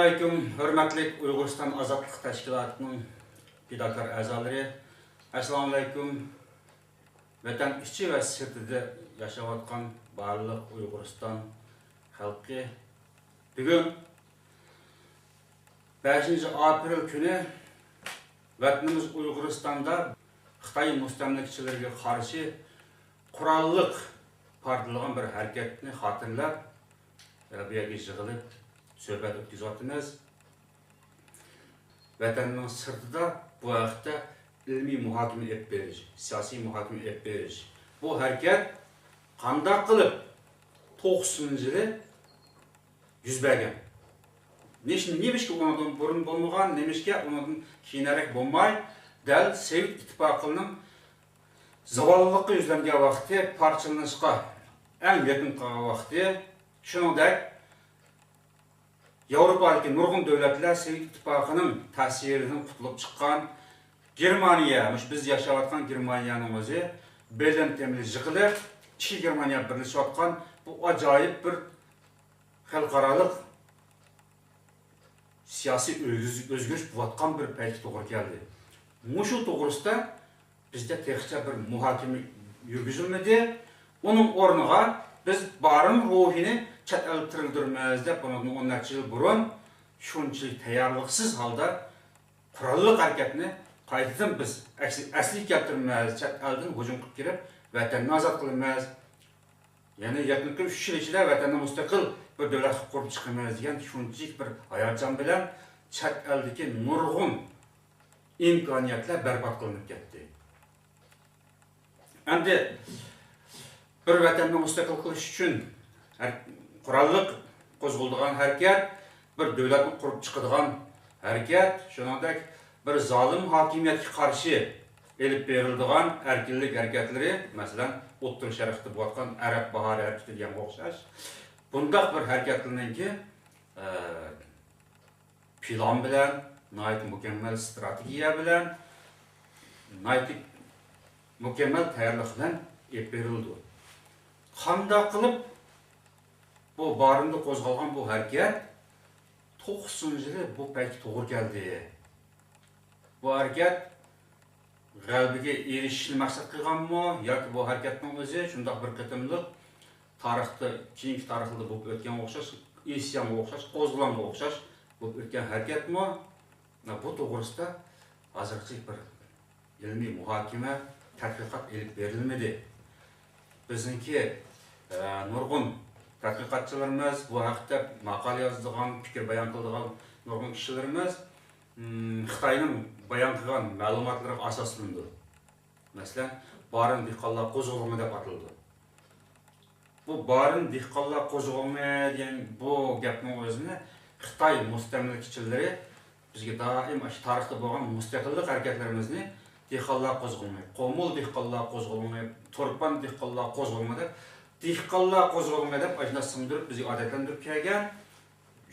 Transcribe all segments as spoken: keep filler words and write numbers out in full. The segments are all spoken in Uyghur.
ئەسسالامۇئەلەيكۇم، ھۆرمەتلىك ئۇيغۇرىستان ئازادلىق تەشكىلاتىنىڭ پىداكار ئەزالىرى. ئەسسالامۇئەلەيكۇم، ۋەتەن ئىچى ۋە سىرتىدا ياشاۋاتقان بارلىق ئۇيغۇرىستان خەلقى. بۈگۈن بەشىنچى ئاپرېل كۈنى ۋەتىنىمىز ئۇيغۇرىستاندا خىتاي مۇستەملىكىچىلىرىگە قارشى قوراللىق پارتلىغان بىر ھەرىكەتنى خاتىرىلەپ، بۇ يەرگە يىغىلىپ سۆھبەت ئۆتكۈزۈۋاتىمىز. ۋەتەننىڭ سىرتىدا بۇ ھەقتە ئىلمىي مۇھاكىمە ئېلىپ بېرىش، سىياسىي مۇھاكىمە ئېلىپ بېرىش، بۇ ھەرىكەت قانداق قىلىپ توقسىنىنچى يىلى يۈز بەرگەن؟ نېمىشقا ئۇنىڭدىن بۇرۇن بولمىغان، نېمىشقا ئۇنىڭدىن كېيىنرەك بولماي، دەل سوۋېت ئىتتىپاقىنىڭ زاۋاللىققا يۈزلەنگەن ۋاقتى، پارچىلىنىشقا ئەڭ يېقىن قالغان ۋاقتى، شۇنىڭدەك ياۋروپادىكى نۇرغۇن دۆلەتلەر سوۋېت ئىتتىپاقىنىڭ تەسىرىدىن قۇتۇلۇپ چىققان، گېرمانىيە، مۇشۇ بىز ياشاۋاتقان گېرمانىيەنىڭ ئۆزى بېرلىن تېمىلى يىغىلىپ، ئىككى گېرمانىيە بىرلىشىۋاتقان بۇ ئاجايىپ بىر خەلقئارالىق سىياسىي ئۆزگىرىش، ئۆزگىرىش بولۇۋاتقان بىر پەيتكە توغرا كەلدى. مۇشۇ توغرىسىدا بىزدە تېخىچە بىر مۇھاكىمە يۈرگۈزۈلمىدى. ئۇنىڭ ئورنىغا بىز بارىن روھىنى چەت ئەلدە تىرىلدۈرىمىز دەپ، بۇنىڭدىن ئون نەچچە يىل بۇرۇن شۇنچىلىك تەييارلىقسىز ھالدا قوراللىق ھەرىكەتنى قايتىدىن بىز ئەكس-، ئەسلىگە كەلتۈرىمىز، چەت ئەلدىن ھۇجۇم قىلىپ كىرىپ، ۋەتەننى ئازاد قىلىمىز. يەنى يېقىنقى ئۈچ يىل ئىچىدە ۋەتەننى مۇستەقىل بىر دۆلەت قۇرۇپ چىقىمىز دېگەن شۇنچىلىك بىر ھاياجان بىلەن چەت ئەلدىكى نۇرغۇن ئىمكانىيەتلەر بەربات قىلىنىپ كەتتى. ئەمدى بىر ۋەتەننى مۇستەقىل قىلىش ئۈچۈن ھەر-، قوراللىق قوزغىلىدىغان ھەرىكەت، بىر دۆلەتنى قۇرۇپ چىقىدىغان ھەرىكەت، شۇنىڭدەك بىر زالىم ھاكىمىيەتكە قارشى ئېلىپ بېرىلىدىغان ئەركىنلىك ھەرىكەتلىرى، مەسىلەن، ئوتتۇرا شەرقتە بولۇۋاتقان ئەرەب باھارى ھەرىكىتى دېگەنگە ئوخشاش، بۇنداق بىر ھەرىكەتلەرنىڭكى، ئە، پىلان بىلەن، ناھايىتى مۇكەممەل ستراتېگىيە بىلەن، ناھايىتى مۇكەممەل تەييارلىق بىلەن ئېلىپ بېرىلىدۇ. قانداق قىلىپ بۇ بارىندا قوزغالغان بۇ ھەرىكەت توقسىنىنچى يىلى بۇ پەيتكە توغرا كەلدى؟ بۇ ھەرىكەت غەلىبىگە ئېرىشىشنى مەقسەت قىلغانمۇ ياكى بۇ ھەرىكەتنىڭ ئۆزى شۇنداق بىر قېتىملىق تارىختا، كېيىنكى تارىخلاردا بولۇپ ئۆتكەنگە ئوخشاش، ئىسيانغا ئوخشاش، قوزغىلاڭغا ئوخشاش بولۇپ ئۆتكەن ھەرىكەتمۇ؟ بۇ توغرىسىدا ھازىرغىچە بىر ئىلمىي مۇھاكىمە، تەتقىقات ئېلىپ بېرىلمىدى. بىزنىڭكى، ئە، نۇرغۇن تەتقىقاتچىلىرىمىز، بۇ ھەقتە ماقالە يازىدىغان، پىكىر بايان قىلىدىغان نۇرغۇن كىشىلىرىمىز، ئىم، خىتاينىڭ بايان قىلغان مەلۇماتلىرىغا ئاساسلىنىدۇ. مەسىلەن، بارىن دېھقانلار قوزغىلىڭى دەپ ئاتىلىدۇ. بۇ بارىن دېھقانلار قوزغىلىڭى دېگەن بۇ گەپنىڭ ئۆزىنى خىتاي مۇستەملىكىچىلىرى بىزگە دائىم ئاشۇ تارىختا بولغان مۇستەقىللىق ھەرىكەتلىرىمىزنى دېھقانلار قوزغىلىڭى، قومۇل دېھقانلار قوزغىلىڭى، تۇرپان دېھقانلار قوزغىلىڭى دەپ، دېھقانلار قوزغىلىڭى دەپ ئاشۇنداق سىڭدۈرۈپ بىزگە ئادەتلەندۈرۈپ كەلگەن.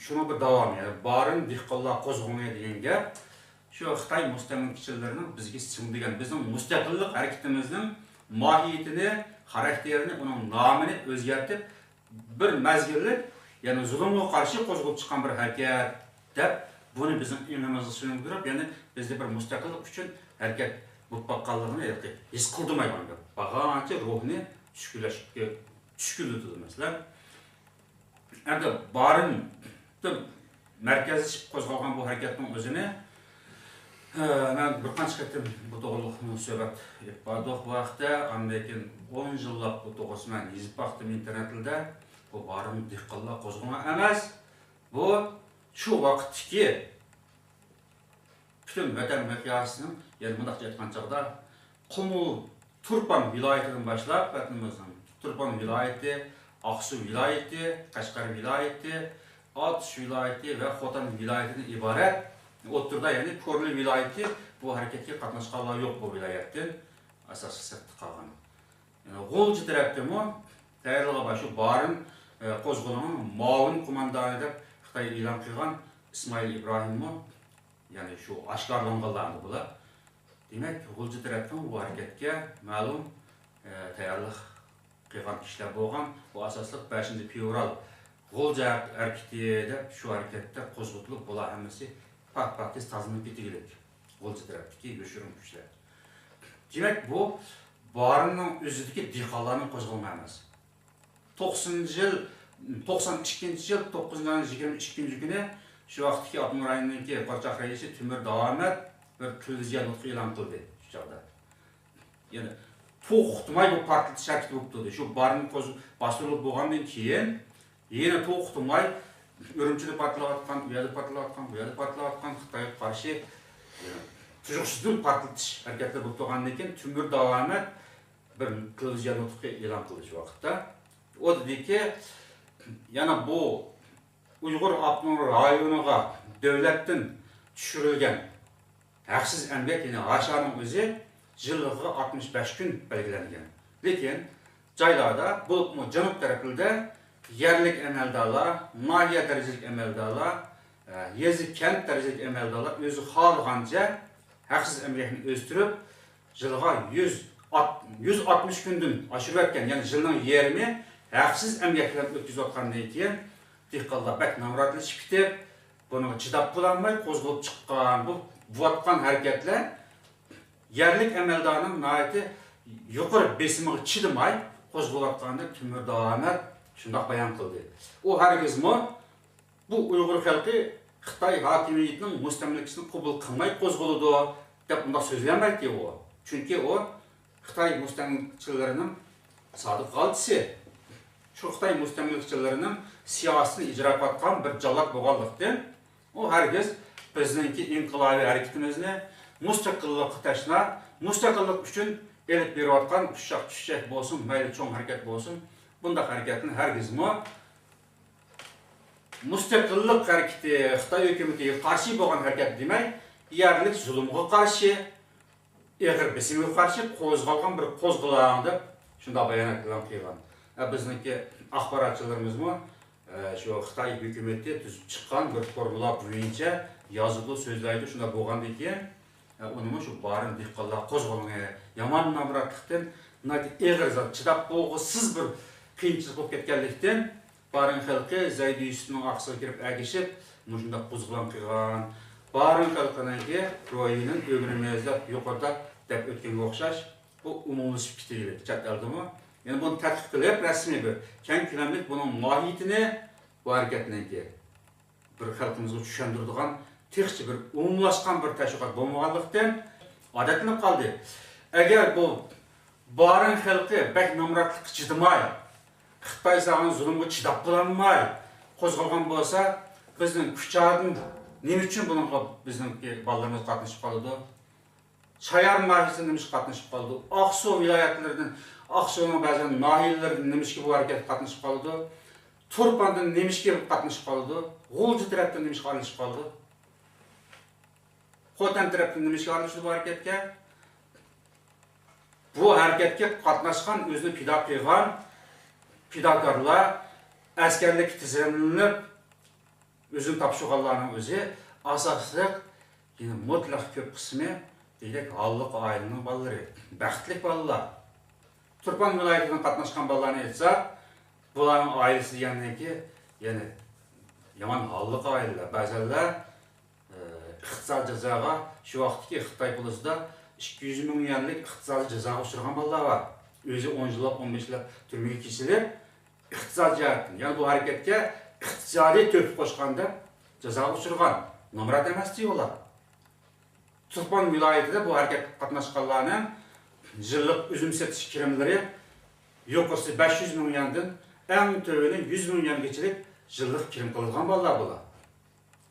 شۇنىڭ بىر داۋامى، يەنى بارىن دېھقانلار قوزغىلىڭى دېگەن گەپ شۇ خىتاي مۇستەملىكىچىلىرىنىڭ بىزگە سىڭدۈرگەن، بىزنىڭ مۇستەقىللىق ھەرىكىتىمىزنىڭ ماھىيىتىنى، خاراكتېرىنى، ئۇنىڭ نامىنى ئۆزگەرتىپ، بىر مەزگىللىك، يەنى زۇلۇمغا قارشى قوزغىلىپ چىققان بىر ھەرىكەت دەپ، بۇنى بىزنىڭ ئېڭىمىزغا سىڭدۈرۈپ، يەنى بىزدە بىر مۇستەقىللىق ئۈچۈن ھەرىكەت بولۇپ باققانلىقىنى ھېلىقى ھېس قىلدۇرمايدىغان گەپ. بارغانچە روھنى چۈشكۈنلەشكە، چۈشكۈنلىتىدۇ، مەسىلەن. ئەمدى بارىندا مەركەزلىشىپ قوزغالغان بۇ ھەرىكەتنىڭ ئۆزىنى، ئە، مەن بىر قانچە قېتىم بۇ توغرىلىق سۆھبەت ئېلىپ باردۇق بۇ ھەقتە. ئاندىن كېيىن ئون يىللاپ بۇ توغرىسىدا مەن يېزىپ باقتىم ئىنتېرنېتلىرىدا. بۇ بارىن دېھقانلار قوزغىلىڭى ئەمەس. بۇ شۇ ۋاقىتتىكى پۈتۈن ۋەتەن مىقياسىنىڭ، يەنى مۇنداقچە ئېيتقان چاغدا، قۇمۇل، تۇرپان ۋىلايىتىدىن باشلاپ، ۋەتىنىمىزنىڭ تۇرپان ۋىلايىتى، ئاقسۇ ۋىلايىتى، قەشقەر ۋىلايىتى، ئاتۇش ۋىلايىتى ۋە خوتەن ۋىلايىتىدىن ئىبارەت، ئوتتۇرىدا، يەنى كورلا ۋىلايىتى، بۇ ھەرىكەتكە قاتناشقانلار يوق بۇ ۋىلايەتتىن، ئاساسلىق سىرتتا قالغان. يەنى غۇلجا تەرەپتىمۇ تەييارلىقى بار. شۇ بارىن، ئە، قوزغىلىڭىنىڭ مۇئاۋىن قوماندانى دەپ خىتاي ئېلان قىلغان ئىسمائىل ئىبراھىممۇ، يەنى شۇ ئاشكارىلانغانلار ئەمدى بۇلار. دېمەك، غۇلجا تەرەپتىن بۇ ھەرىكەتكە مەلۇم، ئە، تەييارلىق قىلغان كىشىلەر بولغان. بۇ ئاساسلىق بەشىنچى فېۋرال غۇلجا ھەرىكىتى دەپ شۇ ھەرىكەتتە قوزغىتىلىپ، بۇلار ھەممىسى پاك-پاكىز تازىلىنىپ كېتىگلىك. غۇلجا تەرەپتىكى يوشۇرۇن كۈچلەر. دېمەك، بۇ بارىننىڭ ئۆزىدىكى دېھقانلارنىڭ قوزغىلىڭى ئەمەس. توقسىنىنچى يىل، توقسان ئىككىنچى يىل توققۇزىنچى ئاينىڭ يىگىرمە ئىككىنچى كۈنى شۇ ۋاقىتتىكى ئاپتونوم رايوننىڭكى قورچاق رەئىسى تۆمۈر داۋامەت بىر تېلېۋىزىيە نۇتقى ئېلان قىلدى شۇ چاغدا. يەنى توختىماي بۇ پارتلىتىش ھەرىكىتى بولۇپ تۇردى. شۇ بارىن قوز-، باستۇرۇلۇپ بولغاندىن كېيىن، يەنە توختىماي ئۈرۈمچىدە پارتلاۋاتقان، ئۇ يەردە پارتلاۋاتقان، بۇ يەردە پارتلاۋاتقان خىتايغا قارشى، يەنى تۇيۇقسىزدىن پارتلىتىش ھەرىكەتلىرى بولۇپ تۇرغاندىن كېيىن، تۆمۈر داۋامەت بىر تېلېۋىزىيە نۇتقى ئېلان قىلدى شۇ ۋاقىتتا. ئۇ دېدىكى، يەنە بۇ ئۇيغۇر ئاپتونوم رايونىغا دۆلەتتىن چۈشۈرۈلگەن ھەقسىز ئەمگەك، يەنى ھاشانىڭ ئۆزى يىللىقىغا ئاتمىش بەش كۈن بەلگىلەنگەن. لېكىن جايلاردا، بولۇپمۇ جەنۇب تەرەپلىرىدە يەرلىك ئەمەلدارلار، ناھىيە دەرىجىلىك ئەمەلدارلار، ئە، يېزا، كەنت دەرىجىلىك ئەمەلدارلار ئۆزى خالىغانچە ھەقسىز ئەمگەكنى ئۆستۈرۈپ، يىلىغا يۈز، يۈز ئاتمىش كۈندىن ئاشۇرۇۋەتكەن، يەنى يىلنىڭ يېرىمى ھەقسىز ئەمگەك بىلەن ئۆتكۈزۈۋاتقاندىن كېيىن، دېھقانلار بەك نامراتلىشىپ كېتىپ، بۇنىڭغا چىداپ بولالماي قوزغىلىپ چىققان بۇ، بولۇۋاتقان ھەرىكەتلەر يەرلىك ئەمەلدارنىڭ ناھايىتى يۇقىرى بېسىمىغا چىدىماي قوزغىلىۋاتقانىنى تۆمۈر داۋامەت شۇنداق بايان قىلدى. ئۇ ھەرگىزمۇ بۇ ئۇيغۇر خەلقى خىتاي ھاكىمىيىتىنىڭ مۇستەملىكىسىنى قوبۇل قىلماي قوزغىلىدۇ، دەپ ئۇنداق سۆزلىيەلمەيتتى ئۇ. چۈنكى ئۇ خىتاي مۇستەملىكىچىلىرىنىڭ سادىق غالتىسى. شۇ خىتاي مۇستەملىكىچىلىرىنىڭ سىياسىتىنى ئىجرا قىلىۋاتقان بىر جاللات بولغانلىقتىن، ئۇ ھەرگىز بىزنىڭكى ئىنقىلابىي ھەرىكىتىمىزنى، مۇستەقىللىققا تەشنا، مۇستەقىللىق ئۈچۈن ئېلىپ بېرىۋاتقان ئۇششاق-چۈششەك بولسۇن، مەيلى چوڭ ھەرىكەت بولسۇن، بۇنداق ھەرىكەتنى ھەرگىزمۇ مۇستەقىللىق ھەرىكىتى، خىتاي ھۆكۈمىتىگە قارشى بولغان ھەرىكەت دېمەي، يەرلىك زۇلۇمغا قارشى، ئېغىر بېسىمغا قارشى قوزغالغان بىر قوزغىلاڭ دەپ شۇنداق بايانات ئېلان قىلغان. ھە، بىزنىڭكى ئاخباراتچىلىرىمىزمۇ، ئە، شۇ خىتاي ھۆكۈمىتى تۈزۈپ چىققان بىر فورمۇلا بويىچە يازىدۇ، سۆزلەيدۇ. شۇنداق بولغاندىن كېيىن، ئە، ئۇنىمۇ شۇ بارىن دېھقانلار قوزغىلىڭى يامان نامراتلىقتىن، ناھايىتى ئېغىر زادى، چىداپ بولغۇسىز بىر قىيىنچىلىق بولۇپ كەتكەنلىكتىن، بارىن خەلقى زەيدى يۈسۈپنىڭ ئارقىسىغا كىرىپ ئەگىشىپ، مۇشۇنداق قوزغىلاڭ قىلغان. بارىن خەلقىنىڭكى روھىنىڭ ئۆگىنىمىز دەپ يۇقىرىدا دەپ ئۆتكەنگە ئوخشاش، بۇ ئومۇملىشىپ كېتىۋېرىدۇ چەت ئەلدىمۇ. يەنى بۇنى تەتقىق قىلىپ، رەسمىي بىر كەڭ كۆلەملىك بۇنىڭ ماھىيىتىنى، بۇ ھەرىكەتنىڭكى بىر خەلقىمىزغا چۈشەندۈرىدىغان تېخىچە بىر ئومۇملاشقان بىر تەشۋىقات بولمىغانلىقتىن، ئادەتلىنىپ قالدى. ئەگەر بۇ بارىن خەلقى بەك نامراتلىققا چىدىماي، خىتاي سالغان زۇلۇمغا چىداپ بولالماي قوزغالغان بولسا، بىزنىڭ كۇچادىن نېمە ئۈچۈن بۇنىڭغا بىزنىڭكى بالىلىرىمىز قاتنىشىپ قالىدۇ؟ شايار ناھىيەسىدىن نېمىشقا قاتنىشىپ قالىدۇ؟ ئاقسۇ ۋىلايەتلىرىدىن، ئاقسۇنىڭ بەزى ناھىيەلىرىدىن نېمىشقا بۇ ھەرىكەتكە قاتنىشىپ قالىدۇ؟ تۇرپاندىن نېمىشقا قاتنىشىپ قالىدۇ؟ غۇلجا تەرەپتىن نېمىشقا ئارىلىشىپ قالىدۇ؟ خوتەن تەرەپتىن نېمىشقا ئارىلىشىدۇ بۇ ھەرىكەتكە؟ بۇ ھەرىكەتكە قاتناشقان، ئۆزىنى پىدا قىلغان پىداكارلار، ئەسكەرلىككە تىزىملىنىپ، ئۆزىنى تاپشۇرغانلارنىڭ ئۆزى ئاساسلىق، يەنى مۇتلەق كۆپ قىسمى دېگۈدەك ھاللىق ئائىلىنىڭ بالىلىرى، بەختلىك بالىلار. تۇرپان ۋىلايىتىدىن قاتناشقان بالىلارنى ئېيتساق، بۇلارنىڭ ئائىلىسى دېگەننىڭكى، يەنى يامان ھاللىق ئائىلىلەر. بەزەنلەر، ئى، ئىقتىسادىي جازاغا، شۇ ۋاقىتتىكى خىتاي پۇلىسىدا ئىككى يۈز مىڭ يۈەنلىك ئىقتىسادىي جازاغا ئۇچرىغان بالىلار بار. ئۆزى ئون يىللاپ، ئون بەش يىللاپ تۈرمىگە كېسىلىپ، ئىقتىسادىي جەھەتتىن، يەنى بۇ ھەرىكەتكە ئىقتىسادىي تۆھپە قوشقان دەپ جازاغا ئۇچرىغان، نامرات ئەمەستى ئۇلار. تۇرپان ۋىلايىتىدە بۇ ھەرىكەتكە قاتناشقانلارنىڭ يىللىق ئۈزۈم سېتىش كىرىملىرى يۇقىرىسى بەش يۈز مىڭ يۈەندىن ئەڭ تۆۋىنى يۈز مىڭ يۈەنگىچىلىك يىللىق كىرىم قىلىدىغان بالىلار بۇلار.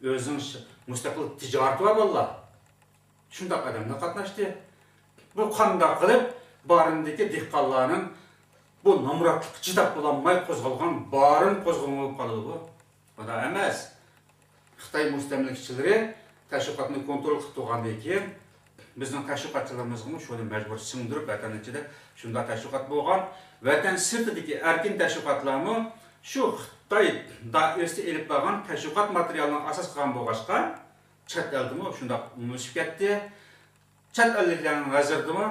ئۆزىنىڭ ش-، مۇستەقىل تىجارىتى بار بالىلار. شۇنداق ئادەملەر قاتناشتى. بۇ قانداق قىلىپ بارىندىكى دېھقانلارنىڭ بۇ نامراتلىققا چىداپ بولالماي قوزغالغان بارىن قوزغىلىڭى بولۇپ قالىدۇ بۇ؟ بۇنداق ئەمەس. خىتاي مۇستەملىكىچىلىرى تەشۋىقاتنى كونترول قىلىپ تۇرغاندىن كېيىن، بىزنىڭ تەشۋىقاتچىلىرىمىزغىمۇ شۇنى مەجبۇر سىڭدۈرۈپ، ۋەتەن ئىچىدە شۇنداق تەشۋىقات بولغان. ۋەتەن سىرتىدىكى ئەركىن تەشۋىقاتلارمۇ شۇ خىتاي دائىرىسىدە ئېلىپ بارغان تەشۋىقات ماتېرىيالىنى ئاساس قىلغان بولغاچقا، چەت ئەلدىمۇ شۇنداق ئومۇملىشىپ كەتتى. چەت ئەللىكلەرنىڭ نەزىرىدىمۇ،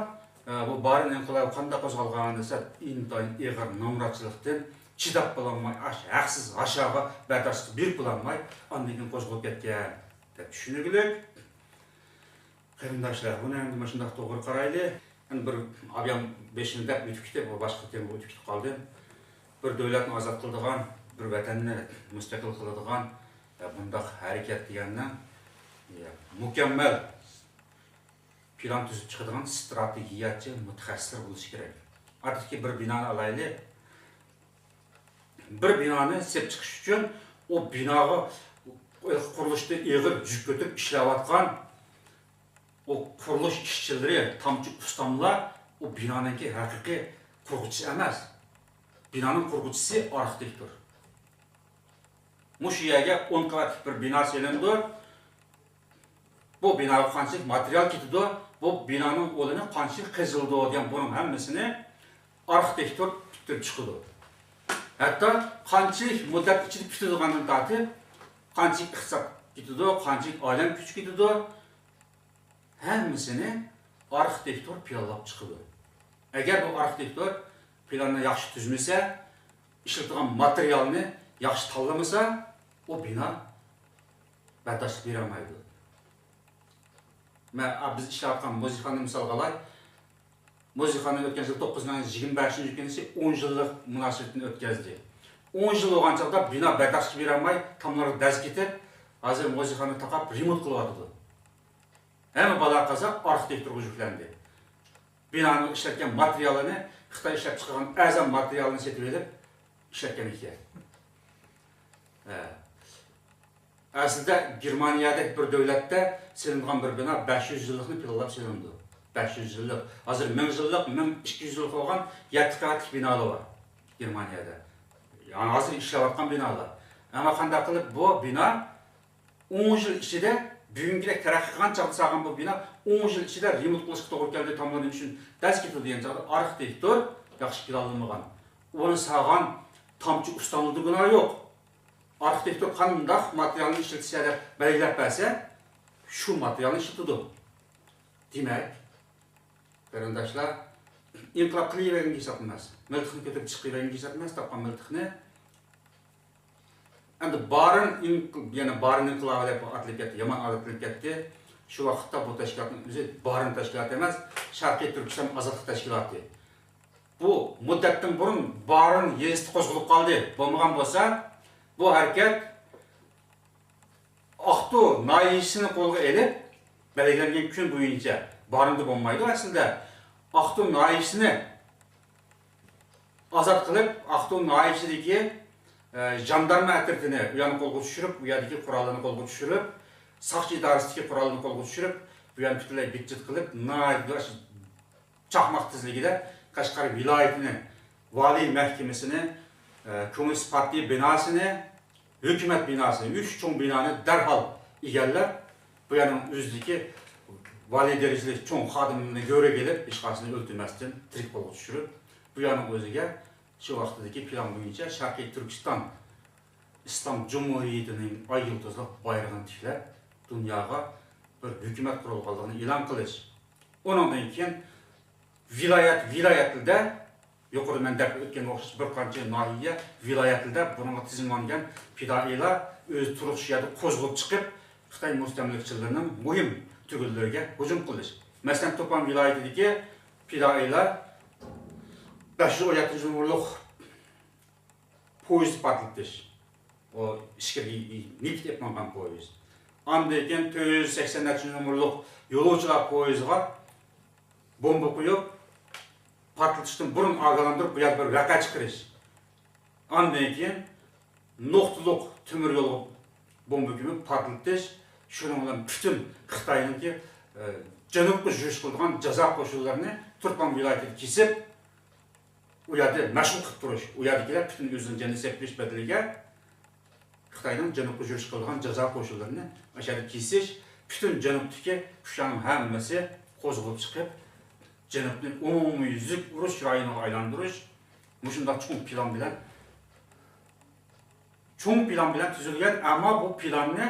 ئە، بۇ بارىن ئىنقىلابى قانداق قوزغالغان دېسە، ئىنتايىن ئېغىر نامراتچىلىقتىن، چىداپ بولالماي، ئاش-، ھەقسىز ھاشاغا بەرداشلىق بېرىپ بولالماي، ئاندىن كېيىن قوزغىلىپ كەتكەن دەپ چۈشىنىگۈلۈك. قېرىنداشلار، بۇنى ئەمدى مۇشۇنداق توغرا قارايلى. ئەمدى بىر ئابيام بېشىنى دەپ ئۆتۈپ كېتىپ، بۇ باشقا تېمىغا ئۆتۈپ كېتىپ قالدىم. بىر دۆلەتنى ئازاد قىلىدىغان، بىر ۋەتەننى مۇستەقىل قىلىدىغان، ئە، بۇنداق ھەرىكەت دېگەننىڭ، ئە، مۇكەممەل پىلان تۈزۈپ چىقىدىغان ستراتېگىيەچى مۇتەخەسسىسلەر بولۇشى كېرەك. ئادەتتىكى بىر بىنانى ئالايلى. بىر بىنانى سېلىپ چىقىش ئۈچۈن ئۇ بىناغا قۇرۇلۇشتا ئېغىر يۈك كۆتۈرۈپ ئىشلەۋاتقان ئۇ قۇرۇلۇش ئىشچىلىرى، تامچى ئۇستاملار ئۇ بىنانىڭكى ھەقىقىي قۇرغۇچىسى ئەمەس. بىنانىڭ قۇرغۇچىسى ئارخىتېكتور. مۇشۇ يەرگە ئون قەۋەتلىك بىر بىنا سېلىنىدۇ. بۇ بىناغا قانچىلىك ماتېرىيال كېتىدۇ، بۇ بىنانىڭ ئورنى قانچىلىك قېزىلىدۇ دېگەن بۇنىڭ ھەممىسىنى ئارخىتېكتور پۈتتۈرۈپ چىقىدۇ. ھەتتا قانچىلىك مۇددەت ئىچىدە پۈتىدىغاندىن تارتىپ، قانچىلىك ئىقتىساد كېتىدۇ، قانچىلىك ئادەم كۈچى كېتىدۇ، ھەممىسىنى ئارخىتېكتور پىلانلاپ چىقىدۇ. ئەگەر بۇ ئارخىتېكتور پىلاننى ياخشى تۈزمىسە، ئىشلىتىدىغان ماتېرىيالنى ياخشى تاللىمىسا، ئۇ بىنا بەرداشلىق بېرەلمەيدۇ. مە-، ئا، بىز ئىشلەۋاتقان مۇزېيخانىنى مىسالغا ئالاي. مۇزېيخانا ئۆتكەن يىل توققۇز مىڭ يىگىرمە بەشىنچى كۈنى ئون يىللىق مۇناسىۋىتىنى ئۆتكەزدى. ئون يىل بولغان چاغدا بىنا بەرداشلىق بېرەلمەي، تاملىرى دەز كېتىپ، ھازىر مۇزېيخانا تاقاپ رېمونت قىلىۋاتىدۇ. ھەممە بالا-قازا ئارخىتېكتورغا يۈكلەندى. بىنانىڭ ئىشلەتكەن ماتېرىيالىنى، خىتاي ئىشلەپ چىقارغان ئەرزان ماتېرىيالنى سېتىۋېلىپ ئىشلەتكەن ئىكەن. ھە. ئەسلىدە گېرمانىيەدەك بىر دۆلەتتە سېلىنغان بىر بىنا بەش يۈز يىللىقنى پىلانلاپ سېلىنىدۇ. بەش يۈز يىللىق. ھازىر مىڭ يىللىق، مىڭ ئىككى يۈز يىللىق بولغان يەتتە قەۋەتلىك بىنالار بار گېرمانىيەدە. يەنى ھازىر ئىشلەۋاتقان بىنالار. ئەمما قانداق قىلىپ بۇ بىنا ئون يىل ئىچىدە، بۈگۈنكىدەك تەرەققىي قىلغان چاغدا سالغان بۇ بىنا ئون يىل ئىچىدە رېمونت قىلىشقا توغرا كەلدى، تاملىرىنى چۈشۈن دەز كېتىدۇ دېگەن چاغدا ئارخىتېكتور ياخشى پىلانلىمىغان. ئۇنى سالغان تامچى ئۇستاملىرىدا گۇناھ يوق. ئارخىتېكتور قانداق ماتېرىيالنى ئىشلىتىشى دەپ بەلگىلەپ بەرسە، شۇ ماتېرىيالنى ئىشلىتىدۇ. دېمەك، قېرىنداشلار، ئىنقىلاب قىلىۋەرگەنگە ھېساب ئەمەس. مىلتىقنى كۆتۈرۈپ چىقىۋەرگەنگە ھېساب ئەمەس، تاپقان مىلتىقنى. ئەمدى بارىن ئىنق-، يەنە بارىن ئىنقىلابى دەپ ئاتىلىپ كەتتى، يامان ئاتىلىپ كەتتى. شۇ ۋاقىتتا بۇ تەشكىلاتنىڭ ئۆزى بارىن تەشكىلاتى ئەمەس، شەرقىي تۈركىستان ئازادلىق تەشكىلاتى. بۇ مۇددەتتىن بۇرۇن بارىن يېزىسىدا قوزغىلىپ قالدى. بولمىغان بولسا، بۇ ھەرىكەت ئاقتۇ ناھىيەسىنى قولغا ئېلىپ، بەلگىلەنگەن كۈن بويىچە، بارىندا بولمايدۇ ئەسلىدە، ئاقتۇ ناھىيەسىنى ئازاد قىلىپ، ئاقتۇ ناھىيەسىدىكى، ئە، ژاندارما ئەترىتىنى ئۇ يەرنى قولغا چۈشۈرۈپ، ئۇ يەردىكى قوراللارنى قولغا چۈشۈرۈپ، ساقچى ئىدارىسىدىكى قوراللارنى قولغا چۈشۈرۈپ، بۇ يەرنى پۈتۈنلەي بىتچىت قىلىپ، ناھايىتى چاقماق تېزلىكىدە قەشقەر ۋىلايىتىنى، ۋالىي مەھكىمىسىنى، ئە، كوممۇنىست پارتىيە بىناسىنى، ھۆكۈمەت بىناسىنى، ئۈچ چوڭ بىنانى دەرھال ئىگىلەپ، بۇ يەرنىڭ ئۆزىدىكى ۋالىي دەرىجىلىك چوڭ خادىملىرىنى گۆرۈگە ئېلىپ، ھېچقايسىنى ئۆلتۈرمەستىن تىرىك قولغا چۈشۈرۈپ، بۇ يەرنىڭ ئۆزىگە شۇ ۋاقتىدىكى پىلان بويىچە شەرقىي تۈركىستان ئىسلام جۇمھۇرىيىتىنىڭ ئاي يۇلتۇزلۇق بايرىقىنى تىكلەپ، دۇنياغا بىر ھۆكۈمەت قۇرۇلغانلىقىنى ئېلان قىلىش. ئۇنىڭدىن كېيىن ۋىلايەت، ۋىلايەتلىدە، يۇقىرىدا مەن دەپ ئۆتكەنگە ئوخشاش بىر قانچە ناھىيە، ۋىلايەتلىدە بۇنىڭغا تىزىملانغان پىدائىيلار ئۆزى تۇرۇش شۇ يەردە قوزغىلىپ چىقىپ، خىتاي مۇستەملىكىچىلىرىنىڭ مۇھىم تۈگۈنلىرىگە ھۇجۇم قىلىش. مەسىلەن، تۇرپان ۋىلايىتىدىكى پىدائىيلار بەش يۈز ئون يەتتىنچى نومۇرلۇق پويىزنى پارتلىتىش. ئۇ ئىچكىرىگە نېفىت ئېلىپ ماڭغان پويىز. ئاندىن كېيىن تۆت يۈز سەكسەن نەچچە نومۇرلۇق يولۇچىلار پويىزىغا بومبا قويۇپ، پارتلىتىشتىن بۇرۇن ئاگاھلاندۇرۇپ، بۇ يەردە بىر ۋەقە چىقىرىش. ئاندىن كېيىن نۇقتىلىق تۆمۈر يولغا بومبا كۆمۈپ پارتلىتىش، شۇنىڭ بىلەن پۈتۈن خىتاينىڭكى، ئە، جەنۇبقا يۈرۈش قىلىدىغان جازا قوشۇنلىرىنى تۇرپان ۋىلايىتىدە كېسىپ، ئۇ يەردە مەشغۇل قىلىپ تۇرۇش، ئۇ يەردىكىلەر پۈتۈن ئۆزىنىڭ جېنىنى سېلىپ بېرىش بەدىلىگە خىتاينىڭ جەنۇبقا يۈرۈش قىلىدىغان جازا قوشۇنلىرىنى ئاشۇ يەردە كېسىش، پۈتۈن جەنۇبتىكى كۈچلەرنىڭ ھەممىسى قوزغىلىپ چىقىپ، جەنۇبنى ئومۇميۈزلۈك ئۇرۇش رايونىغا ئايلاندۇرۇش، مۇشۇنداق چوڭ پىلان بىلەن، چوڭ پىلان بىلەن تۈزۈلگەن، ئەمما بۇ پىلاننى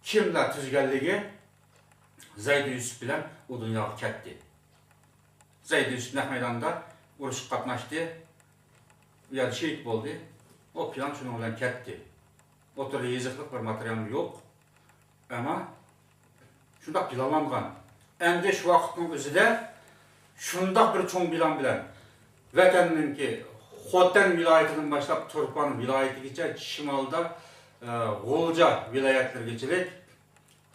كىملەر تۈزگەنلىكى، زەيدى يۈسۈپ بىلەن ئۇ دۇنياغا كەتتى. زەيدى يۈسۈپ نەق مەيداندا ئۇرۇشقا قاتناشتى. يا شېھىت بولدى. ئۇ پىلان شۇنىڭ بىلەن كەتتى. ئوتتۇرىدا يېزىقلىق بىر ماتېرىيالمۇ يوق. ئەمما شۇنداق پىلانلانغان. ئەمدى شۇ ۋاقىتنىڭ ئۆزىدە شۇنداق بىر چوڭ پىلان بىلەن ۋەتەننىڭكى خوتەن ۋىلايىتىدىن باشلاپ تۇرپان ۋىلايىتىگىچە، شىمالدا، ئە، غۇلجا ۋىلايەتلىرىگىچىلىك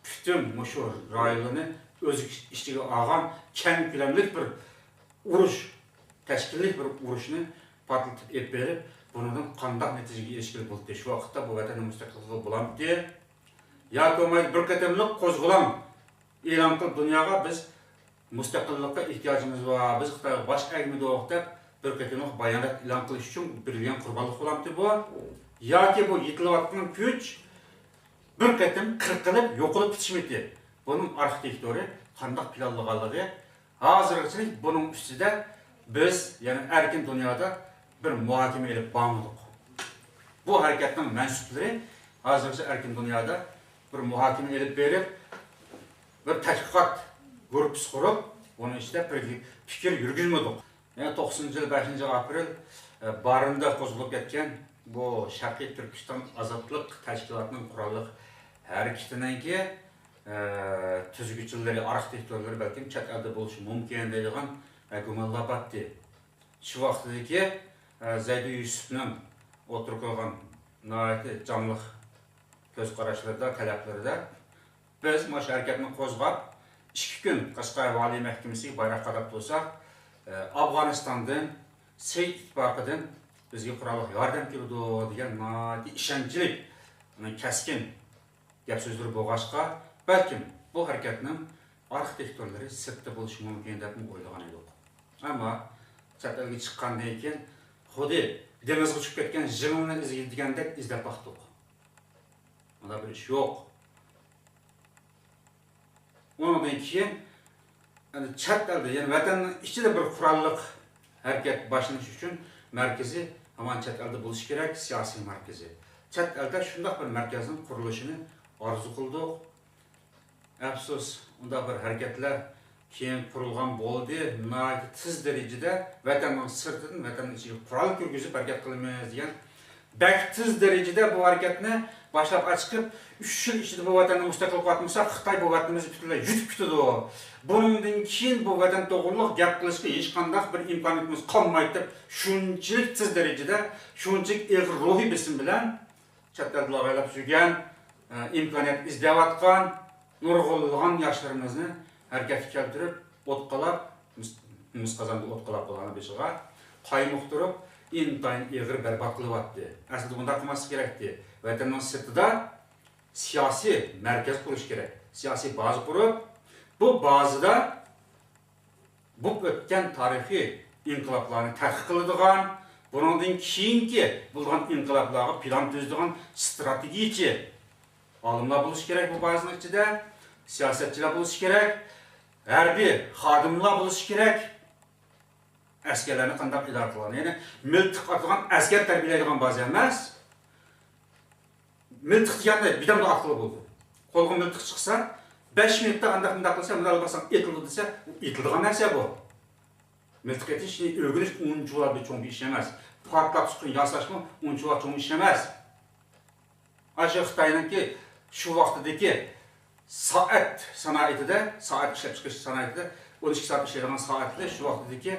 پۈتۈن مۇشۇ رايونلارنى ئۆز ئىچىگە ئالغان كەڭ كۆلەملىك بىر ئۇرۇش، تەشكىللىك بىر ئۇرۇشنى پارتلىتىپ ئېلىپ بېرىپ، بۇنىڭدىن قانداق نەتىجىگە ئېرىشكىلى بولاتتى؟ شۇ ۋاقىتتا بۇ ۋەتەننى مۇستەقىل قىلغىلى بولامتى؟ ياكى بولمايدۇ، بىر قېتىملىق قوزغىلاڭ ئېلان قىلىپ دۇنياغا بىز مۇستەقىللىققا ئېھتىياجىمىز بار، بىز خىتايغا باش ئەگمىدۇق دەپ بىر قېتىملىق بايانات ئېلان قىلىش ئۈچۈن بېرىلگەن قۇربانلىق بولامتى بۇ؟ ياكى بۇ يېتىلىۋاتقان كۈچ بىر قېتىم قىرقىلىپ يوقىلىپ كېتىشمىتى؟ بۇنىڭ ئارخىتېكتورى قانداق پىلانلىغانلىقى، ھازىرغىچىلىك بۇنىڭ ئۈستىدە بىز، يەنى ئەركىن دۇنيادا بىر مۇھاكىمە ئېلىپ بارمىدۇق. بۇ ھەرىكەتنىڭ مەنسۇپلىرى ھازىرغىچە ئەركىن دۇنيادا بىر مۇھاكىمە ئېلىپ بېرىپ، بىر تەتقىقات گۇرۇپپىسى قۇرۇپ، بۇنىڭ ئىچىدە بىر پىكىر يۈرگۈزمىدۇق. يەنە توقسىنىنچى يىل بەشىنچى ئاپرېل، ئە، بارىندا قوزغىلىپ كەتكەن بۇ شەرقىي تۈركىستان ئازادلىق تەشكىلاتىنىڭ قوراللىق ھەرىكىتىنىڭكى، ئە، تۈزگۈچىلىرى، ئارخىتېكتورلىرى بەلكىم چەت ئەلدە بولۇشى مۇمكىن دەيدىغان، ئە، گۇمانلار بارتتى. شۇ ۋاقىتتىكى، ئە، زەيدى يۈسۈپنىڭ ئوتتۇرىغا قويغان ناھايىتى جانلىق كۆز قاراشلىرىدا، تەلەپلىرىدە، بىز مانا شۇ ھەرىكەتنى قوزغاپ، ئىككى كۈن قەشقەر ۋالىي مەھكىمىسىگە بايراق قاداپ تۇرساق، ئە، ئافغانىستاندىن، سېيىت ئىتتىپاقىدىن بىزگە قوراللىق ياردەم كېلىدۇ دېگەن ناھايىتى ئىشەنچلىك، كەسكىن گەپ سۆزلىرى بولغاچقا، بەلكىم بۇ ھەرىكەتنىڭ ئارخىتېكتورلىرى سىرتتا بولۇشى مۇمكىن دەپمۇ ئويلىغان ئىدۇق. ئەمما چەت ئەلگە چىققاندىن كېيىن خۇددى دېڭىزغا چۈشۈپ كەتكەن ژىڭنىنى ئىزدىگەندەك ئىزدەپ باقتۇق. ئۇنداق بىر ئىش يوق. ئۇنىڭدىن كېيىن، يەنى چەت ئەلدە، يەنى ۋەتەننىڭ ئىچىدە بىر قوراللىق ھەرىكەت باشلىنىش ئۈچۈن مەركىزى ھامان چەت ئەلدە بولۇشى كېرەك، سىياسىي مەركىزى. چەت ئەلدە شۇنداق بىر مەركەزنىڭ قۇرۇلۇشىنى ئارزۇ قىلدۇق. ئەپسۇس، ئۇنداق بىر ھەرىكەتلەر كېيىن قۇرۇلغان بولدى. ناھايىتى تېز دەرىجىدە ۋەتەننىڭ سىرتىدىن ۋەتەننىڭ ئىچىگە قورال كىرگۈزۈپ ھەرىكەت قىلىمىز دېگەن بەك تېز دەرىجىدە بۇ ھەرىكەتنى باشلاپ ئاچىقىپ، ئۈچ يىل ئىچىدە بۇ ۋەتەننى مۇستەقىل قىلىۋاتمىساق، خىتاي بۇ ۋەتىنىمىزنى پۈتۈنلەي يۇتۇپ كېتىدۇ. بۇنىڭدىن كېيىن بۇ ۋەتەن توغرۇلۇق گەپ قىلىشقا ھېچقانداق بىر ئىمكانىيىتىمىز قالمايدۇ دەپ، شۇنچىلىك تېز دەرىجىدە، شۇنچىلىك ئېغىر روھىي بېسىم بىلەن چەت ئەلدە لاغايلاپ يۈرگەن، ئىمكانىيەت ئىزدەۋاتقان نۇرغۇنلىغان ياشلىرىمىزنى ھەرىكەتكە كەلتۈرۈپ، ئوتقا لاپ، مىس-، مىس قازاندا ئوتقا لاپ بولغان بېشىغا قايمۇقتۇرۇپ، ئىنتايىن ئېغىر بەربات قىلىۋاتتى. ئەسلىدە بۇنداق قىلماسلىق كېرەكتى. ۋەتەننىڭ سىرتىدا سىياسىي مەركەز قۇرۇش كېرەك. سىياسىي بازا قۇرۇپ، بۇ بازىدا بولۇپ ئۆتكەن تارىخىي ئىنقىلابلارنى تەتقىق قىلىدىغان، بۇنىڭدىن كېيىنكى بولىدىغان ئىنقىلابلارغا پىلان تۈزىدىغان ستراتېگىيىچى ئالىملار بولۇشى كېرەك بۇ بازىنىڭ ئىچىدە، سىياسەتچىلەر بولۇشى كېرەك، ھەربىي خادىملار بولۇشى كېرەك. ئەسكەرلەرنى قانداق ئىدارە قىلغان، يەنى مىلتىق ئاتىدىغان ئەسكەر تەربىيەلەيدىغان بازا ئەمەس. مىلتىق دېگەندە بىردەمدە ئاتقىلى بولىدۇ. قولغا مىلتىق چىقسا، بەش مىنۇتتا ئانداق مۇنداق قىلسا، مۇنداق باسساڭ ئېتىلىدۇ دېسە، ئۇ ئېتىلىدىغان نەرسە بۇ. مىلتىق ئېتىشنى ئۆگىنىش ئۇنچىۋالا بىر چوڭ بىر ئىش ئەمەس. پارتلاپ چىققان ياساشمۇ ئۇنچىۋالا چوڭ ئىش ئەمەس. ئاشۇ خىتاينىڭكى شۇ ۋاقتىدىكى سائەت سانائىتىدە، سائەت ئىشلەپچىقىرىش سانائىتىدە ئون ئىككى سائەت ئىشلەيدىغان سائەتلەر شۇ ۋاقتىدىكى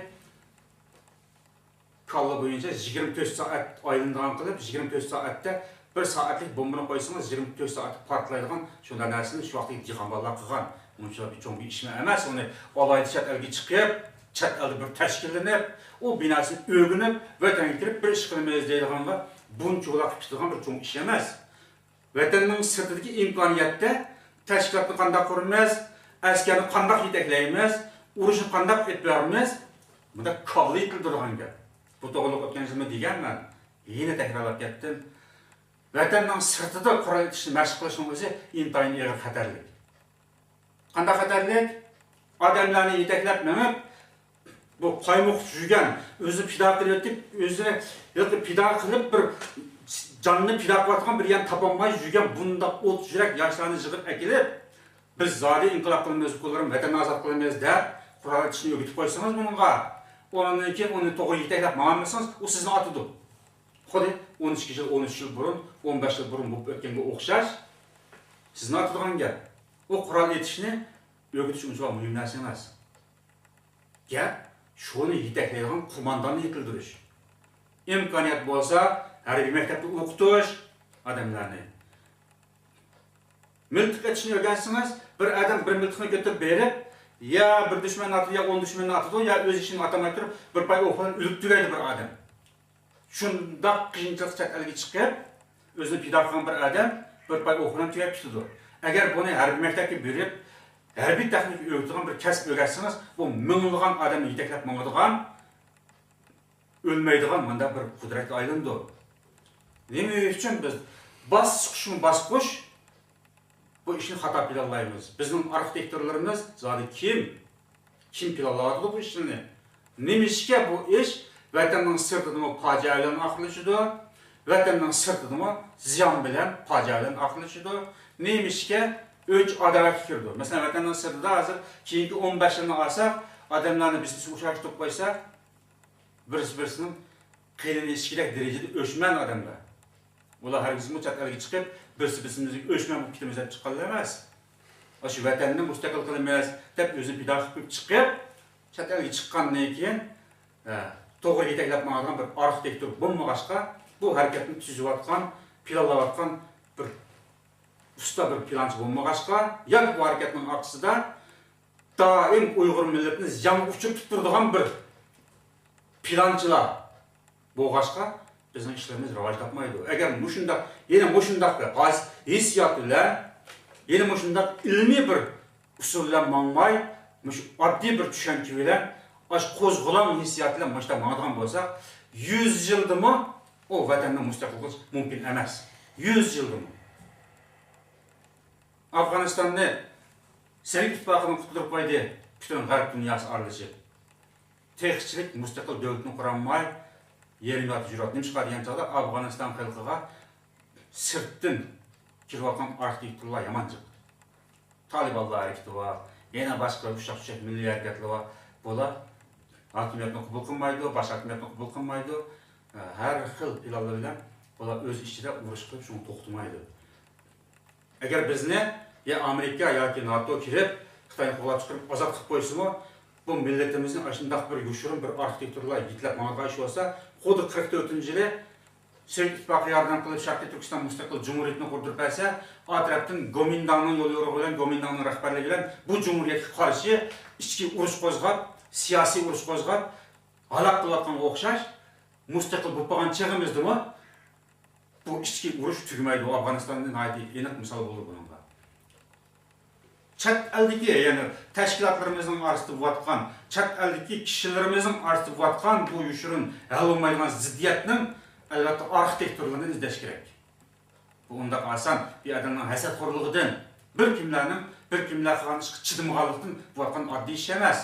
كاللا بويىچە يىگىرمە تۆت سائەت ئايلىنىدىغان قىلىپ، يىگىرمە تۆت سائەتتە بىر سائەتلىك بومبىنى قويسىڭىز، يىگىرمە تۆت سائەتتە پارتلايدىغان شۇنداق نەرسىنى شۇ ۋاقىتتىكى دېھقان بالىلار قىلغان. ئۇنچىۋالا بىر چوڭ بىر ئىشمۇ ئەمەس، ئۇنى ئالاھىدە چەت ئەلگە چىقىپ، چەت ئەلدە بىر تەشكىللىنىپ، ئۇ بىناسىنى ئۆگىنىپ، ۋەتەنگە كىرىپ بىر ئىش قىلىمىز دەيدىغانغا بۇنچىۋالا قىلىپ كېتىدىغان بىر چوڭ ئىش ئەمەس. ۋەتەننىڭ سىرتىدىكى ئىمكانىيەتتە تەشكىلاتنى قانداق قۇرىمىز، ئەسكەرنى قانداق يېتەكلەيمىز، ئۇرۇشنى قانداق ئېلىپ بېرىمىز، بۇنداق كاللا يېتىلدۈرىدىغان گەپ. بۇ توغرىلىق ئۆتكەن يىلمۇ دېگەنمەن، يەنە تەكرارلاپ كەتتىم. ۋەتەننىڭ سىرتىدا قورال ئېتىشنى مەشىق قىلىشنىڭ ئۆزى ئىنتايىن ئېغىر خەتەرلىك. قانداق خەتەرلىك؟ ئادەملەرنى يېتەكلەپ مېڭىپ، بۇ قايمۇقۇپ يۈرگەن، ئۆزىنى پىدا قىلىۋېتىپ، ئۆزىنى پىدا قىلىپ، بىر جاننى پىدا قىلىۋاتقان بىر يەرنى تاپالماي يۈرگەن بۇنداق ئوت يۈرەك ياشلارنى يىغىپ ئەكېلىپ، بىز زادى ئىنقىلاب قىلىمىز، ئۇكىلىرىم، ۋەتەننى ئازاد قىلىمىز دەپ، قورال ئېتىشنى ئۆگىتىپ قويسىڭىز بۇنىڭغا، ئۇنىڭدىن كېيىن ئۇنى توغرا يېتەكلەپ ماڭالمىسىڭىز، ئۇ سىزنى ئاتىدۇ. قېنى، ئون ئىككى يىل، ئون ئۈچ يىل بۇرۇن، ئون بەش يىل بۇرۇن بولۇپ ئۆتكەنگە ئوخشاش سىزنىڭ ئاتىدىغان گەپ. ئۇ قورال ئېتىشنى ئۆگىتىش ئۇنچىۋالا مۇھىم نەرسە ئەمەس. گەپ شۇنى يېتەكلەيدىغان قومانداننى يېتىلدۈرۈش. ئىمكانىيەت بولسا، ھەربىي مەكتەپتە ئوقۇتۇش ئادەملەرنى. مىلتىق ئېتىشنى ئۆگەنسىڭىز، بىر ئادەم بىر مىلتىقنى كۆتۈرۈپ بېرىپ، يا بىر دۈشمەننى ئاتىدۇ، يا ئون دۈشمەننى ئاتىدۇ، يا ئۆز ئىشىنى ئاتالماي تۇرۇپ، بىر پاي ئوق بىلەن ئۆلۈپ تۈگەيدۇ بىر ئادەم. شۇنداق قىيىنچىلىق، چەت ئەلگە چىقىپ، ئۆزىنى پىدا قىلغان بىر ئادەم بىر پاي ئوق بىلەن تۈگەپ كېتىدۇ. ئەگەر بۇنى ھەربىي مەكتەپكە بېرىپ، ھەربىي تېخنىكا ئۆگىتىدىغان بىر كەسىپ ئۆگەتسىڭىز، بۇ مىڭلىغان ئادەمنى يېتەكلەپ ماڭىدىغان، ئۆلمەيدىغان مۇنداق بىر قۇدرەتكە ئايلىنىدۇ. نېمە ئۈچۈن بىز باسقۇچمۇ باسقۇچ بۇ ئىشنى خاتا پىلانلايمىز؟ بىزنىڭ ئارخىتېكتورلىرىمىز زادى كىم؟ كىم پىلانلاۋاتىدۇ بۇ ئىشنى؟ نېمىشقا بۇ ئىش ۋەتەننىڭ سىرتىدىمۇ پاجىئە بىلەن ئاخىرلىشىدۇ؟ ۋەتەننىڭ سىرتىدىمۇ زىيان بىلەن، پاجىئە بىلەن ئاخىرلىشىدۇ؟ نېمىشقا ئۆچ ئاداۋەتكە كىرىدۇ؟ مەسىلەن، ۋەتەننىڭ سىرتىدا ھازىر كېيىنكى ئون بەش يىلنى ئالساق، ئادەملەرنى بىز ئۇچراشتۇرۇپ قويساق، بىرسى بىرسىنىڭ قېنىنى ئىچكۈدەك دەرىجىدە ئۆچمەن ئادەملەر. ئۇلار ھەرگىزمۇ چەت ئەلگە چىقىپ، بىرسى بىرسىمىزگە ئۆچمەن بولۇپ كېتىمىز دەپ چىققانلار ئەمەس. ئاشۇ ۋەتەننى مۇستەقىل قىلىمىز دەپ ئۆزىنى پىدا قىلىپ چىقىپ، چەت ئەلگە چىققاندىن كېيىن، ھە، توغرا يېتەكلەپ ماڭىدىغان بىر ئارخىتېكتور بولمىغاچقا، بۇ ھەرىكەتنى تۈزۈۋاتقان، پىلانلاۋاتقان بىر ئۇستا، بىر پىلانچى بولمىغاچقا، ياكى بۇ ھەرىكەتنىڭ ئارقىسىدا دائىم ئۇيغۇر مىللىتىنى زىيانغا ئۇچرىتىپ تۇرىدىغان بىر پىلانچىلار بولغاچقا، بىزنىڭ ئىشلىرىمىز راۋاج تاپمايدۇ. ئەگەر مۇشۇنداق، يەنە مۇشۇنداق بىر ھېس-، ھېسسىيات بىلەن، يەنە مۇشۇنداق ئىلمىي بىر ئۇسۇل بىلەن ماڭماي، مۇشۇ ئاددىي بىر چۈشەنچە بىلەن، ئاشۇ قوزغىلاڭ ھېسسىيات بىلەن مۇشۇنداق ماڭىدىغان بولساق، يۈز يىلدىمۇ ئۇ ۋەتەننى مۇستەقىل قىلىش مۇمكىن ئەمەس. يۈز يىلدىمۇ. ئافغانىستاننى سوۋېت ئىتتىپاقىدىن قۇتۇلدۇرۇپ قويدى پۈتۈن غەرب دۇنياسى ئارىلىشىپ. تېخىچىلىك مۇستەقىل دۆلىتىنى قۇرالماي، يېرىم ياتىپ يۈرۈۋاتىدۇ. نېمىشقا دېگەن چاغدا ئافغانىستان خەلقىگە سىرتتىن كىرىۋاتقان ئارخىتېكتورلار يامان جىق. تالىبانلار ھەرىكىتى بار، يەنە باشقا ئۇششاق-چۈششەك مىللىي ھەرىكەتلەر بار. بۇلار ھاكىمىيەتنى قوبۇل قىلمايدۇ، باش ھاكىمىيەتنى قوبۇل قىلمايدۇ. ھەر خىل پىلانلار بىلەن بۇلار ئۆز ئىچىدە ئۇرۇش قىلىپ، شۇنى توختىمايدۇ. ئەگەر بىزنى يا ئامېرىكا ياكى ناتو كىرىپ، خىتاينى قوغلاپ چىقىرىپ ئازاد قىلىپ قويسىمۇ، بۇ مىللىتىمىزنى ئاشۇنداق بىر يوشۇرۇن بىر ئارخىتېكتورلار يېتىلەپ ماڭىدىغان ئىش بولسا، خۇددى قىرىق تۆتىنچى يىلى سوۋېت ئىتتىپاقى ياردەم قىلىپ شەرقىي تۈركىستان مۇستەقىل جۇمھۇرىيىتىنى قۇردۇرۇپ بەرسە، ئا تەرەپتىن گومىنداڭنىڭ يوليورۇقى بىلەن، گومىنداڭنىڭ رەھبەرلىكى بىلەن بۇ جۇمھۇرىيەتكە قارشى ئىچكى ئۇرۇش قوزغاپ، سىياسىي ئۇرۇش قوزغاپ، ھالاك قىلىۋاتقانغا ئوخشاش، مۇستەقىل بولۇپ قالغان چېغىمىزدىمۇ بۇ ئىچكى ئۇرۇش تۈگىمەيدۇ. ئافغانىستان ناھايىتى ئېنىق مىسال بولىدۇ بۇنىڭغا. چەت ئەلدىكى، يەنى تەشكىلاتلىرىمىزنىڭ ئارىسىدا بولۇۋاتقان، چەت ئەلدىكى كىشىلىرىمىزنىڭ ئارىسىدا بولۇۋاتقان بۇ يوشۇرۇن ھەل بولمايدىغان زىددىيەتنىڭ، ئەلۋەتتە، ئارخىتېكتورلىرىنى ئىزدەش كېرەك. بۇ ئۇنداق ئاسان بىر ئادەمنىڭ ھەسەتخورلۇقىدىن، بىر كىملەرنىڭ، بىر كىملەر قىلغان ئىشقا چىدىمىغانلىقتىن بولۇۋاتقان ئاددىي ئىش ئەمەس.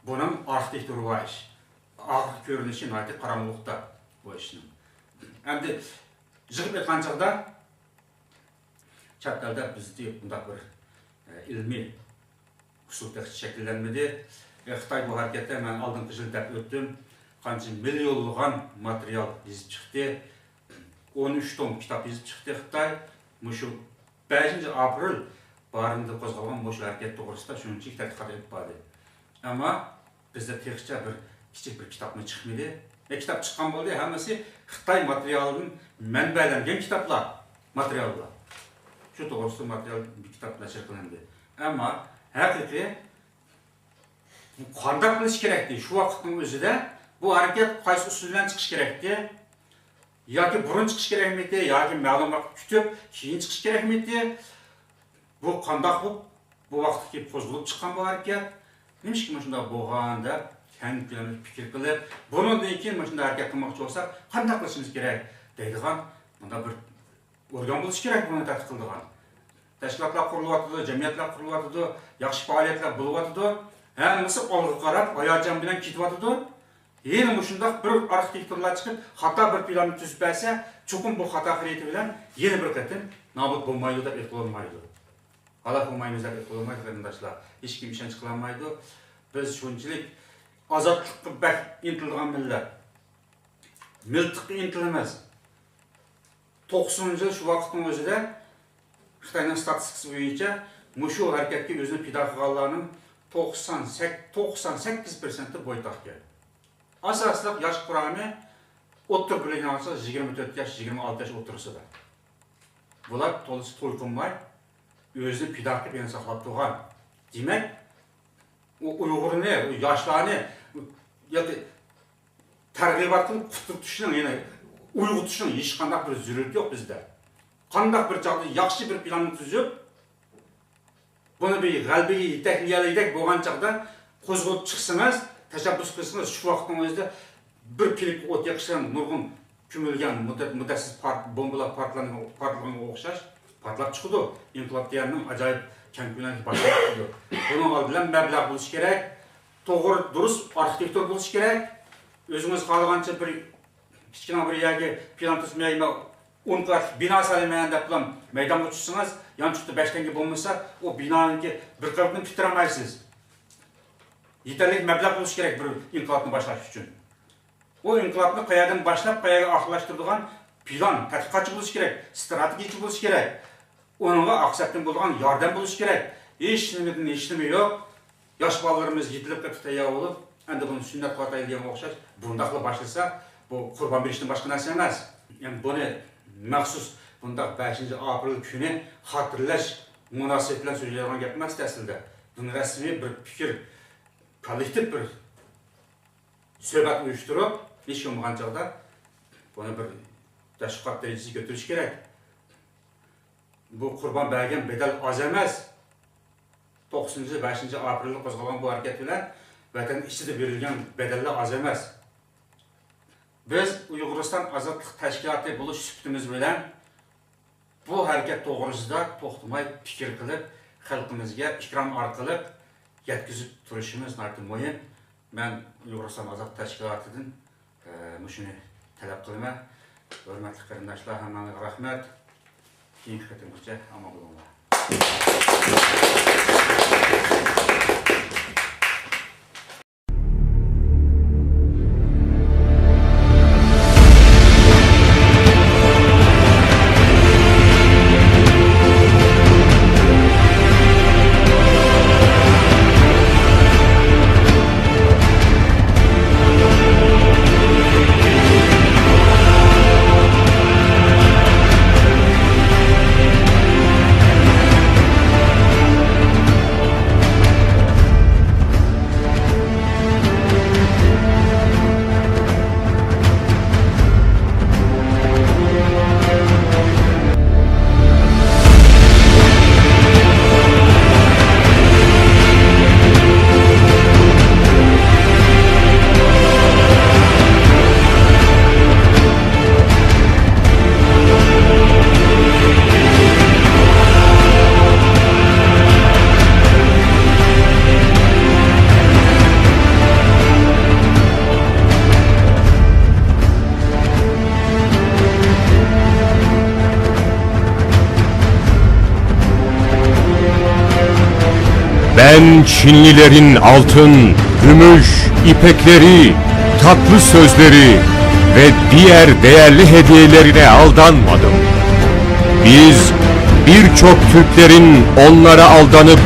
بۇنىڭ ئارخىتېكتورىغا ئىش. ئاخىرقى كۆرۈنۈشى ناھايىتى قاراڭغۇلۇقتا بۇ ئىشنىڭ. ئەمدى يىغىپ ئېيتقان چاغدا، چەت ئەلدە بىزدە بۇنداق بىر، ئە، ئىلمىي ئۇسۇل تېخىچە شەكىللەنمىدى. ئە، خىتاي بۇ ھەرىكەتتە، مەن ئالدىنقى يىل دەپ ئۆتتۈم، قانچە مىليونلىغان ماتېرىيال يېزىپ چىقتى. ئون ئۈچ توم كىتاب يېزىپ چىقتى خىتاي. مۇشۇ بەشىنچى ئاپرېل بارىندا قوزغالغان مۇشۇ ھەرىكەت توغرىسىدا شۇنچىلىك تەتقىقات ئېلىپ باردى. ئەمما بىزدە تېخىچە بىر كىچىك بىر كىتابمۇ چىقمىدى. ئە، كىتاب چىققان بولدى، ھەممىسى خىتاي ماتېرىيالىدىن مەنبەلەنگەن كىتابلار، ماتېرىياللار. شۇ توغرىسىدا ماتېرىيال، بىر كىتاب نەشر قىلىندى. ئەمما ھەقىقىي بۇ قانداق قىلىش كېرەكتى؟ شۇ ۋاقىتنىڭ ئۆزىدە بۇ ھەرىكەت قايسى ئۇسۇل بىلەن چىقىش كېرەكتى؟ ياكى بۇرۇن چىقىش كېرەكمىدى، ياكى مەلۇم ۋاقىت كۈتۈپ، كېيىن چىقىش كېرەكمىدى؟ بۇ قانداق بولۇپ، بۇ ۋاقىتقا كېلىپ قوزغىلىپ چىققان بۇ ھەرىكەت؟ نېمىشقا مۇشۇنداق بولغان دەپ كەڭ كۆلەملىك پىكىر قىلىپ، بۇنىڭدىن كېيىن مۇشۇنداق ھەرىكەت قىلماقچى بولساق، قانداق قىلىشىمىز كېرەك دەيدىغان مۇنداق بىر ئورگان بولۇشى كېرەك بۇنى تەتقىق قىلىدىغان. تەشكىلاتلار قۇرۇلۇۋاتىدۇ، جەمئىيەتلەر قۇرۇلۇۋاتىدۇ، ياخشى پائالىيەتلەر بولۇۋاتىدۇ. ھەممىسى ئالغا قاراپ ھاياجان بىلەن كېتىۋاتىدۇ. يەنە مۇشۇنداق بىر ئارخىتېكتورلار چىقىپ، خاتا بىر پىلاننى تۈزۈپ بەرسە، چوقۇم بۇ خاتا خىرىتى بىلەن يەنە بىر قېتىم نابۇت بولمايدۇ دەپ ئېيتقىلى بولمايدۇ. ھالاك بولمايمىز دەپ ئېيتقىلى بولمايدۇ، قېرىنداشلار. ھېچكىم ئىشەنچ قىلالمايدۇ. بىز شۇنچىلىك ئازادلىققا بەك ئىنتىلىدىغان مىللەت. مىلتىققا ئىنتىلىمىز. توقسىنىنچى يىل شۇ ۋاقىتنىڭ ئۆزىدە خىتاينىڭ ستاتىستىكىسى بويىچە مۇشۇ ھەرىكەتكە ئۆزىنى پىدا قىلغانلارنىڭ توقسان سەككىز، توقسان سەككىز پىرسەنتى بويتاق ئىكەن. ئاساسلىق ياش قۇرامى ئوتتۇرا بىلىم ئالسا يىگىرمە تۆت ياش، يىگىرمە ئالتە ياش ئوتتۇرىسىدا. بۇلار تولىسى توي قىلماي، ئۆزىنى پىدا قىلىپ يەنە ساقلاپ تۇرغان. دېمەك، ئۇ ئۇيغۇرنى، ئۇ ياشلارنى ياكى تەرغىبات قىلىپ قۇترىتىشنىڭ، يەنى ئويغىتىشنىڭ ھېچقانداق بىر زۆرۈرىيىتى يوق بىزدە. قانداق بىر چاغدا ياخشى بىر پىلاننى تۈزۈپ، بۇنى بىر غەلىبىگە يېتەكلىيەلىگۈدەك بولغان چاغدا قوزغىلىپ چىقسىڭىز، تەشەببۇس قىلسىڭىز، شۇ ۋاقىتنىڭ ئۆزىدە بىر پىلىككە ئوت يېقىشتىن نۇرغۇن كۆمۈلگەن مۇددەت-، مۇددەتسىز پارت-، بومبىلار پارتلىغان-، پارتلىغىنىغا ئوخشاش پارتلاپ چىقىدۇ. ئىنقىلاب دېگەننىڭ ئاجايىپ كەڭ كۆلەمدە باشلىنىپ كېتىدۇ. بۇنىڭ ئالدى بىلەن مەبلەغ بولۇشى كېرەك، توغرا، دۇرۇس ئارخىتېكتور بولۇشى كېرەك. ئۆزىڭىز خالىغانچە بىر كىچىككىنە بىر يەرگە پىلان تۈزمەي، ئون قەۋەتلىك بىنا سالىمەن دەپلا مەيدانغا چۈشسىڭىز، يانچۇقتا بەش تەڭگە بولمىسا، ئۇ بىنانىڭكى بىر قەۋىتىنى پۈتتۈرەلمەيسىز. يېتەرلىك مەبلەغ بولۇشى كېرەك بىر ئىنقىلابنى باشلاش ئۈچۈن. ئۇ ئىنقىلابنى قەيەردىن باشلاپ، قەيەرگە ئاخىرلاشتۇرىدىغان پىلان، تەتقىقاتچى بولۇشى كېرەك، ستراتېگىيىچى بولۇشى كېرەك. ئۇنىڭغا ئاقسەپتىن بولىدىغان ياردەم بولۇشى كېرەك. ھېچنېمىدىن ھېچنېمە يوق. ياش بالىلىرىمىز يېتىلىپ قېتىپ تەييار بولۇپ، ئەمدى بۇنى سۈننەت قىلىۋاتايلى دېگەنگە ئوخشاش، بۇنداقلا باشلىسا، بۇ قۇربان بېرىشتىن باشقا نەرسە ئەمەس. يەنى بۇنى مەخسۇس بۇنداق بەشىنچى ئاپرېل كۈنى خاتىرىلەش مۇناسىۋىتى بىلەن سۆزلەيدىغان گەپ ئەمەس ئەسلىدە. بۇنى رەسمىي بىر پىكىر، كوللېكتىپ بىر سۆھبەت ئۇيۇشتۇرۇپ، ھېچ بولمىغان چاغدا بۇنى بىر تەشۋىقات دەرىجىسىگە كۆتۈرۈش كېرەك. بۇ قۇربان بەرگەن بەدەل ئاز ئەمەس. توقسىنىنچى، بەشىنچى ئاپرېلدا قوزغالغان بۇ ھەرىكەت بىلەن ۋەتەن ئىچىدە بېرىلگەن بەدەللەر ئاز ئەمەس. بىز ئۇيغۇرىستان ئازادلىق تەشكىلاتى بولۇش سۈپىتىمىز بىلەن بۇ ھەرىكەت توغرىسىدا توختىماي پىكىر قىلىپ، خەلقىمىزگە ئېكران ئارقىلىق يەتكۈزۈپ تۇرۇشىمىز ناھايىتى مۇھىم. مەن ئۇيغۇرىستان ئازادلىق تەشكىلاتىدىن، ئە، مۇشۇنى تەلەپ قىلىمەن. ھۆرمەتلىك قېرىنداشلار، ھەممىڭلارغا رەھمەت. كېيىنكى قېتىمغىچە ئامان بولۇڭلار. Ben Çinlilerin altın, gümüş, ipekleri, tatlı sözleri ve diğer değerli hediyelerine aldanmadım. Biz birçok Türklerin onlara aldanıp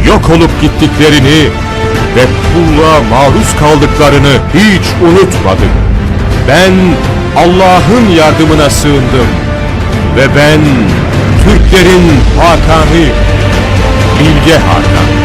yok olup gittiklerini ve kulluğa maruz kaldıklarını hiç unutmadık. Ben Allah'ın yardımına sığındım ve ben Türklerin Hakan'ı, Bilge Hakan.